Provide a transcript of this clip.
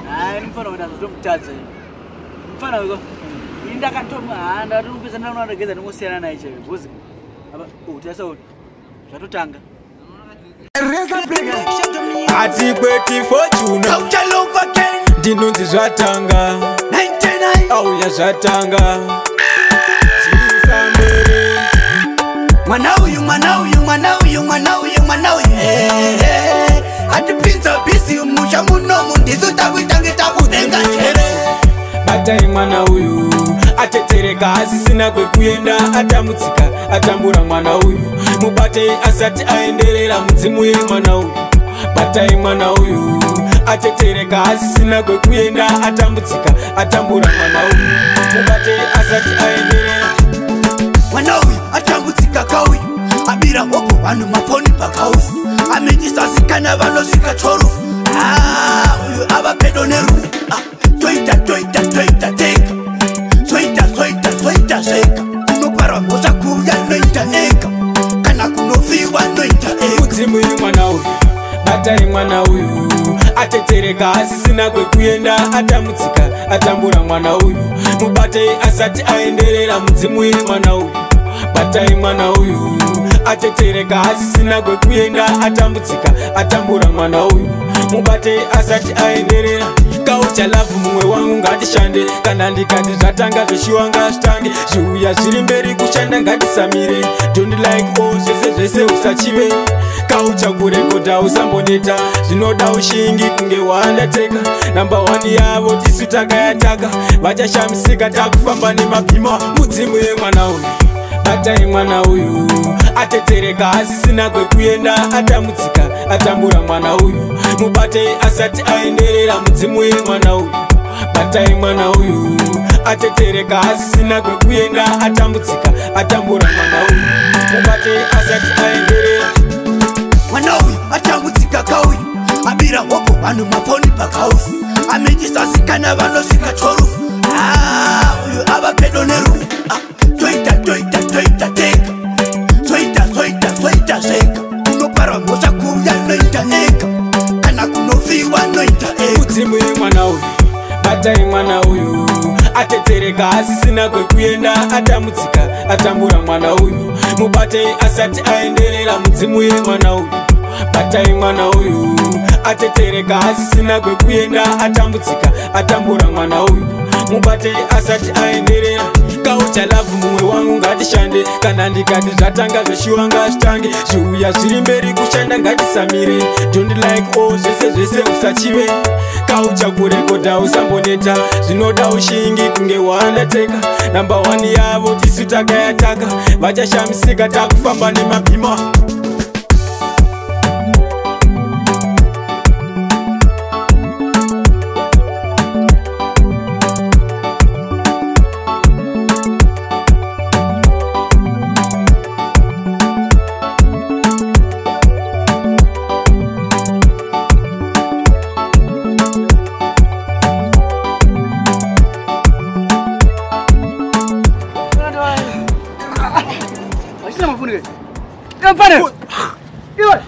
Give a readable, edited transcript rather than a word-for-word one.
Hayi mfana wena zvotomutadza mfana weko ini ndakatoma ndatomupedza ndanoregedza ndingosiyana naye chaivo because apa tarisa kuti zvatotanga. Atikweti Fortuna ndinonzi zvatanga 99 auya zvatanga. Mwana uyu mwana uyu mwana uyu mwana uyu mwana uyu atipinza bisi musha munomu ndisu takuitange takudenga chere. Batai mwana uyu atetereka asisina kwekuenda atamutsika atambura mwana uyu mubatei asati aenderera mudzimu yemwana uyu. Batai mwana uyu atetereka asisina kwekuenda atambutsika atambura mwana uyu mubatei asati aenderera. Mwana uyu atambutsika kauyu abira hopo vanhu mafoni pakaufu amejisa asikana vanosvika 12 uyu ava pedo nerufu. Toita toita toita teka toita toita toita zveka kunoparwa mhosva kuuya noita ega kana kunofiwa noita ega. Mudzimu yemwana uyu batai mwana uyu atetereka asisina kwekuenda atamutsika atambura mwana uyu mubatei asati aenderera mudzimu yemwana uyu. Batai mwana uyu atetereka asisina kwekuenda atambutsika atambura mwana uyu mubatei asati aenderera. Kaucha love mumwe wangu ngatishande kana ndikati zvatanga zveshuwa ngazvitange zviuya zviri mberi kushanda ngatisamire don't like all zvese zvese usachive kaucha kurekodha usamboneta zvinoda ushingi kunge wandateka namba 1 yavo tisu takayataka vachashamisika takufamba nemabhima mudzimu yemwana uyu. Batai mwana uyu atetereka asisina kwekuenda atamutsika atambura mwana uyu mubatei asati aenderera mudzimu yemwana uyu. Batai mwana uyu atetereka asisina kwekuenda atambutsika atambura mwana uyu mubatei asati aenderera. Mwana uyu atambutsika kauyu abira hopo vanhu mafoni pakaufu amejisa asikana vanosvika 12 uyu ava pedo nerufu. Toita toita toita teka toita toita toita zveka kunoparwa mhosva kuuya noita ega kana kunofiwa noita ega. Mudzimu yemwana uyu batai mwana uyu atetereka asisina kwekuenda atamutsika atambura mwana uyu mubatei asati aenderera mudzimu yemwana uyu. Batai mwana uyu atetereka asisina kwekuenda atambutsika atambura mwana uyu mubatei asati aenderera. Kaucha love mumwe wangu ngatishande kana ndikati zvatanga zveshuwa ngazvitange zviuya zviri mberi kushanda ngatisamire don't like all zvese zvese usachive kaucha kurekodha usamboneta zvinoda ushingi kunge wandateka namba 1 yavo tisu takayataka vachashamisika takufamba nemabhima. Mfana! Iwe!